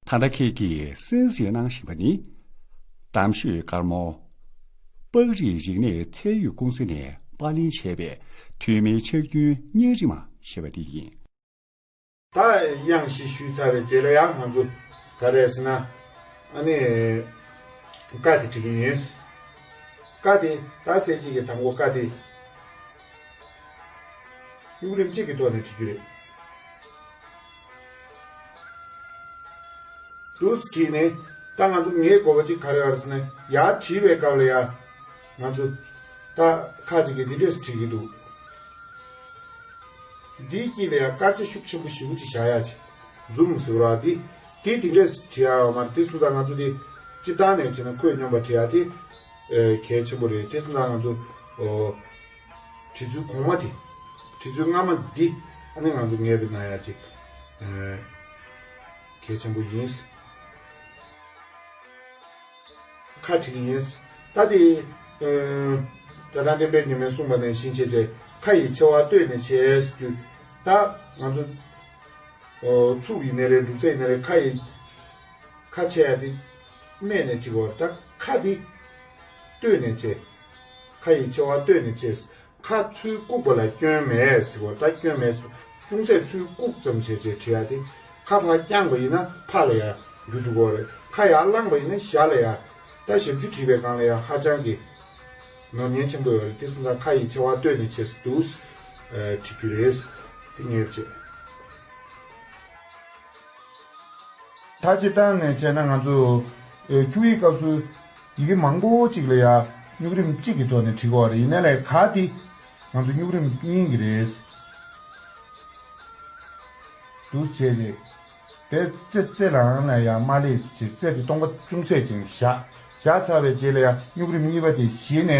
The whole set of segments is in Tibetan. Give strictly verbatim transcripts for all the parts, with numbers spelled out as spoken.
ད་ལྟ་ཁྱེད་ཀྱིས་གསན་གཟིགས་གནང་བཞིན་པ་ནི། གཏམ་ཤོད་དཀར་མོ། པགས་རིགས་རིག་གནས་ཚད་ཡོད་ཀུང་སི་ནས་པར་ལེན་བྱས་པའི་ཐོན་མིའི་ཕྱག་རྒྱུན་རྙིང་རིས་མ་ཞེས་པ་དེ་ཡིན། ད་དབྱངས་བཞི་ཞུས་ཚར་བའི་རྗེས་ལ་ཡང་ང་ཚོ་ག་རེ་ཟེར་ན། ཨ་ནི། ཀ་དེ་བྲིས་ཀྱི་ཡིན། ཀ་དེ་ད་གསལ་བྱེད་ཀྱི་དང་པོ་ཀ་དེ། སྨྱུག་རིམ་གཅིག་གི་ཐོག་ནས་བྲིས་རྒྱུ་རེད། འདུག་སེ་བྲིས་ནས། ད་ང་ཚོ་ངའི་དགོས་པ་གཅིག་ག་རེ་ཡོད་རེད་ཟེར་ན། ཡར་བྲིས་པའི་སྐབས་ལ་ཡ། ང་ཚོ་ད་ཁ་ཅིག་གིས་འདི་འདྲས་སེ་བྲིས་ཀྱི་འདུག་འདིའི་དཀྱིལ་ལ་ཡ་དཀར་ཆ་ཤུགས་ཆེན་པོ་ཞེ་པོ་ཅིག་བཞག་ཡ་ཅིག་འཛུམ་ཟེར་བ་འདི། འདི་འདི་འདྲས་བྲིས་ཡ་ཡོད་མ་རེད། དེ་སོང་ཙང་ང་ཚོ་འདི་སྤྱིར་བཏང་ནས་བྱས་ན་ཁོད་སྙོམས་པ་བྲིས་ཡ་དེ། ཨེ། གལ་ཆེན་པོ་རེད། དེ་སོང་ཙང་ང་ཚོ། ཨོ། བྲིས་ཚུལ་གོང་མ་དེ། བྲིས་ཚུལ་སྔ་མ་འདི། ཨ་ནི་ང་ཚོ་ངེས་པའི་ན་ཡ་ཅིག་ཨེ། གལ་ཆེན་པོ་ཡིན། ཁ་བྲིས་ཀྱི་ཡིན། ད་དེ། ཨེ། རྒྱ་ནག་བསྟན་པའི་ཉི་མས་གསུངས་པ་ནང་བཞིན་བྱས་རྗེས་ཁ་ཡི་ཆེ་བ་བསྟོད་ནས་བྱས་ཟེར་དུས། ད་ང་ཚོ། ཨོ། ཚུགས་ཡིན་ནའི་རེད། འབྲུ་རྩེ་ཡིན་ནའི་རེད། ཁ་ཡི། ཁ་ཆེ་ཡ་དེ་སྨད་ནས་བྱེད་དགོས་རེད། ད་ཁ་དེ་བསྟོད་ནས་བྱས། ཁ་ཡི་ཆེ་བ་བསྟོད་ནས་བྱས། ཁ་ཚུར་བཀུག་པ་ལ་སྐྱོན་མེད་ཟེར་བ། ད་སྐྱོན་མེད་ཟེར། ཅུང་ཟད་ཚུར་བཀུག་ཙམ་བྱས་བྱས་བྲིས་ཡ་དེ། ཁ་ཕར་བརྐྱངས་པ་ཡིན་ན་ཕར་ལ་ཡ་འགྱུར་འགྲོ་གི་རེད། ཁ་ཡར་བླངས་པ་ཡིན་ན་ཞར་ལ་ཡ། ད་ཞབས་ཀྱུ་བྲིས་པའི་སྒང་ལ་ཡ་ཧ་ཅང་གི་ནོར་ཉེན་ཆེན་པོ་ཡོད་རེད། དེ་སོང་ཙང་ཁ་ཡི་ཆེ་བ་བསྟོད་ནས་བྱས་སུ་འདུག་ཨ། བྲིས་རྒྱུ་རེད། དེ་ངས་བྱས། ད་སྤྱིར་བཏང་ནས་བྱས་ན་ང་ཚོ། ཨེ། འཁྱུག་ཡིག་སྐབས་སུ་ཡི་གེ་མང་པོ་ཅིག་ལ་ཡ་སྨྱུག་རིམ་གཅིག་གི་ཐོག་ནས་བྲིས་དགོས་པ་རེད། ཡིན་ན་ལས་ག་དེ་ང་ཚོ་སྨྱུག་རིམ་གཉིས་ཀྱི་རེད། འདུག་བྱས་ཏེ། དེ་རྩེ་རྩེ་རང་ལ་ཡ་མ་སླེབས་ཅིག་རྩེ་དེ་སྟོང་པ་ཅུང་ཟད་ཅིག་བཞག་བཞག་ཚར་བའི་རྗེས་ལ་ཡ་སྨྱུག་རིམ་གཉིས་པ་དེ་གཞི་ནས་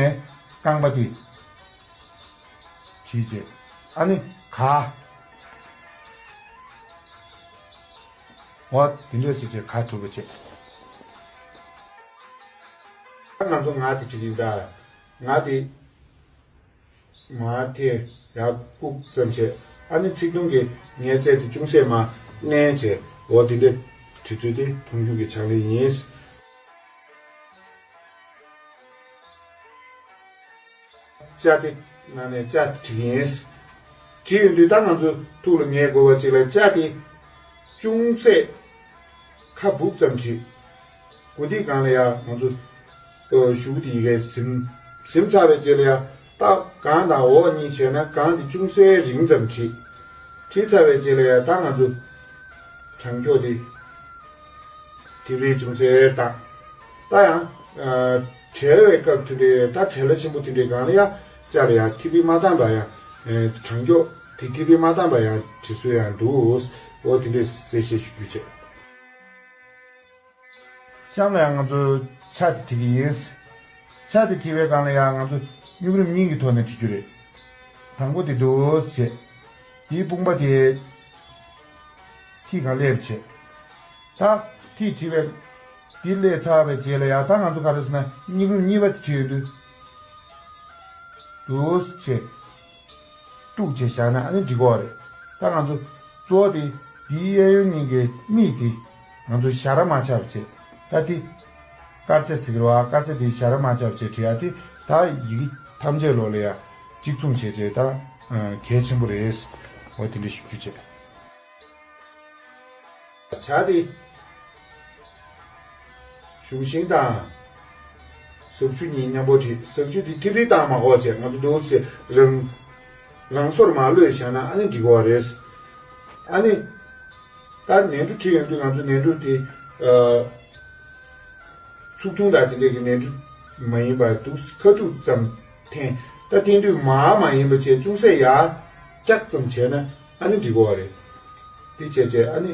རྐང་པ་དེ། བྲིས་རྗེས། ཨ་ནི་ག་འོ་དེ་འདྲས་བྱས་རྗེས་ག་གྲུབ་པ་བྱས། ད་ང་ཚོ་ང་དེ་བྲིས་ཀྱི་ཡིན་ད། ང་དེ། མར་དེ་ཡར་བཀུག་ཙམ་བྱས། ཨ་ནི་ཚིག་ཐུང་གི་ངའི་རྩལ་དེ་ཅུང་ཟད་མར་མནན་བྱས། འོ་དེ་འདྲས་བྲིས་ཚུལ་དེ་མཐོང་ཆུང་གི་ཕྱག་ལེན་ཡིན། ཅ་དེ་ནང་ནས་ཅ་དེ་བྲིས་ཀྱི་ཡིན། བྲིས་ཡོང་དུས་ད་ང་ཚོ་ཐུགས་ལ་ངེས་དགོས་པ་ཅིག་ལ་ཅ་དེ་ཅུང་ཟད་ཁ་སྦུབ་ཙམ་བྲིས། མགོ་ཐིག་སྒང་ལ་ཡ་ང་ཚོ་གཞུག་དེ་ཡི་གེ་ཟིན། ཟིན་ཚར་བའི་རྗེས་ལ་ཡ་ད་སྒང་དང་འོག་གཉིས་བྱས་ན་སྒང་དེ་ཅུང་ཟད་རིང་ཙམ་བྲིས། བྲིས་ཚར་བའི་རྗེས་ལ་ཡ་ད་ང་ཚོ་དྲང་འཁྱོག་དེ། ཐིག་ལེ་ཅུང་ཟད་བཏང་། ད་ཡང་། ཨ། བྲེལ་བའི་སྐབས་དེ་འདྲའི་ད་བྲེལ་བ་ཆེན་པོ་དེ་འདྲའི་སྒང་ལ་ཡ་ཅ་ལ་ཡ་ཐིག་ལེ་མ་བཏང་བ་ཡང་། ཨ། དྲང་འཁྱོག་དེ་ཐིག་ལེ་མ་བཏང་བ་ཡང་བྲིས་སྲོལ་ཡང་འདུག་འོ་དེ་འདྲའི་གསལ་བཤད་ཞུ་རྒྱུ་བྱས། གཤམ་ལ་ཡང་ང་ཚོས་ཅ་དེ་བྲིས་ཀྱི་ཡིན། ཅ་དེ་བྲིས་པའི་སྒང་ལ་ཡང་ང་ཚོ་སྨྱུག་རིམ་གཉིས་ཀྱི་ཐོག་ནས་བྲིས་རྒྱུ་རེད། དང་པོ་དེ་འདུག་སེ་བྱས། དེའི་དཔུང་པ་དེ་ཐིག་སྒང་སླེབས་བྱས། ད་ཐིག་བྲིས་པའི་དེ་སླེབས་ཚར་བའི་རྗེས་ལ་ཡང་ད་ང་ཚོ་ག་རེ་ཟེར་ན་སྨྱུག་རིམ་གཉིས་པ་དེ་བྲིས་ཡོང་དུས། འདུག་སེ་བྱས། གཏུགས་བྱས་བཞག་ན་ཨ་ནི་འགྲིག་གི་རེད། ད་ང་ཚོ་གཙོ་བོ་དེ་འདིའི་གཡས་གཡོན་གཉིས་ཀའི་མིག་དེ་ང་ཚོ་ཞ་ར་མ་ཆགས་པ་བྱས། ད་དེ་དཀར་ཆ་ཟེར་གི་རེད་བ། དཀར་ཆ་དེ་ཞ་ར་མ་ཆགས་པ་བྱས་བྲིས་ཡ་དེ་ད་ཡི་གེ་ཐམས་ཅད་ལོག་ལ་ཡ་གཅིག་མཚུངས་བྱས་བྱས་ད་གལ་ཆེན་པོ་རེད། འོ་དེ་འདྲ་ཞུ་རྒྱུ་བྱས། བྱ་དེ། གཞུང་ཤིང་དང་། ཟག་ཆུ་གཉིས་མཉམ་པོ་བྲིས། ཟག་ཆུ་དེ་ཐིག་ལེ་བཏང་མ་དགོས་བྱས་ང་ཚོ་འདུག་སེ་རང་། རང་སོར་མ་གློད་བཞག་ན་ཨ་ནི་འགྲིག་གི་རེད། ཨ་ནི། ད་ནས་འབྲུ་བྲིས་ཡོང་དུས་ང་ཚོ་ནས་འབྲུ་དེ། ཨ། ཚུགས་ཐུང་དང་དེ་འདྲས་ཀྱི་ནས་འབྲུ་མ་ཡིན་པ་འདུག་སེ་ཁ་ཐུག་ཙམ་འཐེན། ད་འཐེན་དུས་མར་མ་ཡིན་པ་བྱས་ཅུང་ཟད་ཡར་བཀྱག་ཙམ་བྱས་ན་ཨ་ནི་འགྲིག་གི་རེད། དེ་བྱས་བྱས་ཨ་ནི་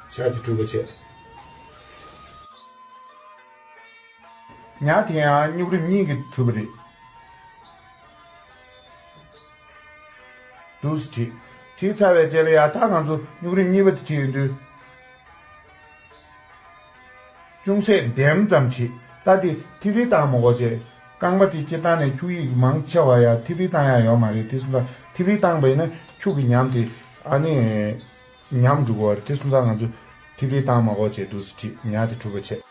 བྱ་དེ་གྲུབ་པ་བྱས། ཉ་དེ་ཡང་སྨྱུག་རིམ་གཉིས་ཀྱིས་གྲུབ་པ་རེད། འདུག་སེ་བྲིས། བྲིས་ཚར་བའི་རྗེས་ལ་ཡང་ད་ང་ཚོ་སྨྱུག་རིམ་གཉིས་པ་དེ་བྲིས་ཡོང་དུས། ཅུང་ཟད་ལྡེམ་ཙམ་བྲིས། ད་དེ་ཐིག་ལེ་བཏང་མ་དགོས་བྱས། རྐང་པ་དེ་སྤྱིར་བཏང་ནས་འཁྱུག་ཡིག་མང་ཆེ་བ་ཡ་ཐིག་ལེ་བཏང་ཡ་ཡོད་མ་རེད། དེ་སོང་ཙང་ཐིག་ལེ་བཏང་པ་ཡིན་ན་འཁྱུག་གི་ཉམས་དེ་ཨ་ནི་ཉམས་འགྲོ་གི་རེད། དེ་སོང་ཙང་ང་ཚོ་ ཐིག་ལེ་བཏང་མ་དགོས་བྱས་འདུག་སེ་བྲིས། ཉ་དེ་གྲུབ་པ་བྱས།